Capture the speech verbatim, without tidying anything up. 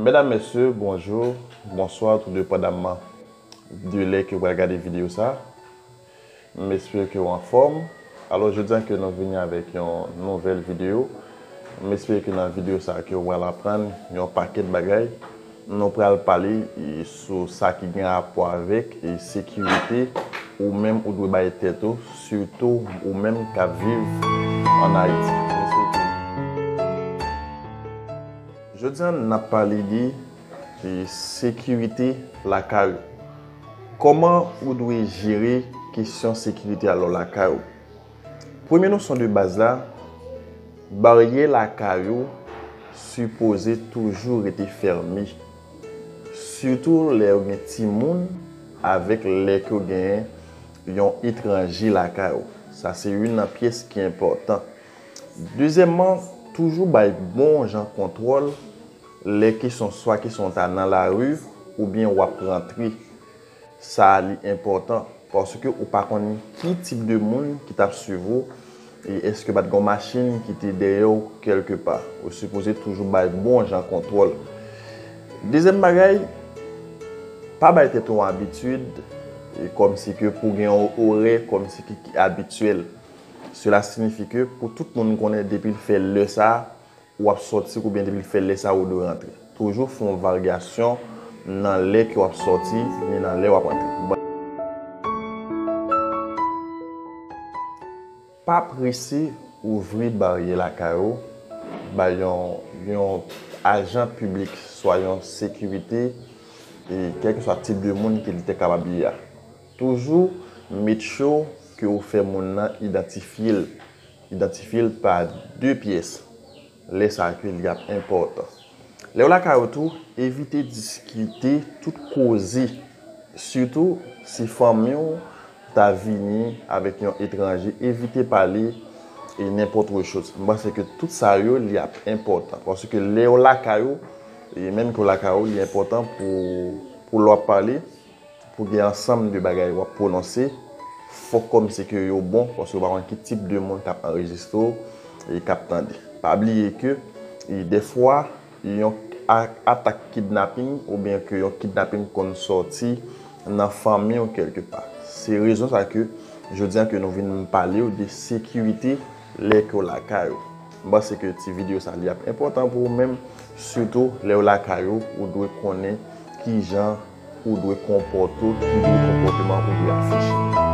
Medam, mesye, bonjou, bonswa, tou depandaman de lè ke w pral gade videyo sa. M espere ke w anfòm. Alò, jodi a ke nou vini avèk yon nouvèl videyo. M espere ke nan videyo sa ke w pral aprann yon pakèt bagay. Nou pral pale, e, sou sa ki gen rapò avèk, e, sekirite ou menm ou dwe bay tèt ou, sitou ou menm k ap viv ann Ayiti. M espere ke Jodi a, n ap pale de, de sekirite lakay ou. Kòman ou dwe jere kesyon sekirite a lè w lakay ou? Premye nosyon de baz la, baryè lakay ou sipoze toujou rete fèmen. Sitou lè w gen timoun avèk lè ke w gen yon etranje lakay ou. Sa se youn nan pyès ki enpòtan. Dezyèmman, toujou bay bon jan kontwòl lè kesyon, swa kesyon w ta nan lari oubyen w ap rantre. Sa a li enpòtan, paske ou pa konn ki tip de moun ki t ap swiv ou, e èske pa t gen yon machin ki te dèyè w kèlke pa. Ou sipoze toujou bay bon jan kontwòl. Dezyèm bagay, pa bay tèt ou yon abitid, e kòmsi ke pou gen yon orè kòmsi ki, ki abityèl. Sela siyifi ke pou tout moun konnen depi l fè lè sa a, w ap sòti, oubyen depi l fè lè sa a, ou dwe rantre. Toujou fè yon varyasyon nan lè ke w ap sòti, ni nan lè w ap rantre. Pa prese ouvri baryè lakay ou bay yon, yon ajan piblik, swa yon sekirite, e kèlkeswa tip de moun ke li te kapab ye a. Toujou make sure ke ou fè moun nan idantifye l. Idantifye l pa de pyès. Lè sa a ke li ap enpòtan. Lè w lakay ou tou, evite diskite tout koze. Sitou si fanmi w ta vini avèk yon etranje, evite pale e nenpòt wè choz. M panse ke tout sa yo, li ap enpòtan. Paske lè w lakay ou, e menm ke w lakay ou, li enpòtan pou, pou lè w ap pale, pou gen ansanm de bagay w ap pwononse, fòk kòmsi ke yo bon, paske w pa konn ki tip de moun k ap anrejistre w e k ap tande. Pa bliye ke, e, dèfwa, yon a-, atak kidnaping oubyen ke yon kidnaping konn sòti nan fanmi w kèlke pa. Se rezon sa ke jodi a ke nou vin pale w de sekirite lè ke w lakay ou. M panse ke ti videyo sa li ap enpòtan pou ou menm, sitou lè w lakay ou, ou dwe konnen kijan ou dwe konpòte w, ki dwe konpòteman ou dwe afiche.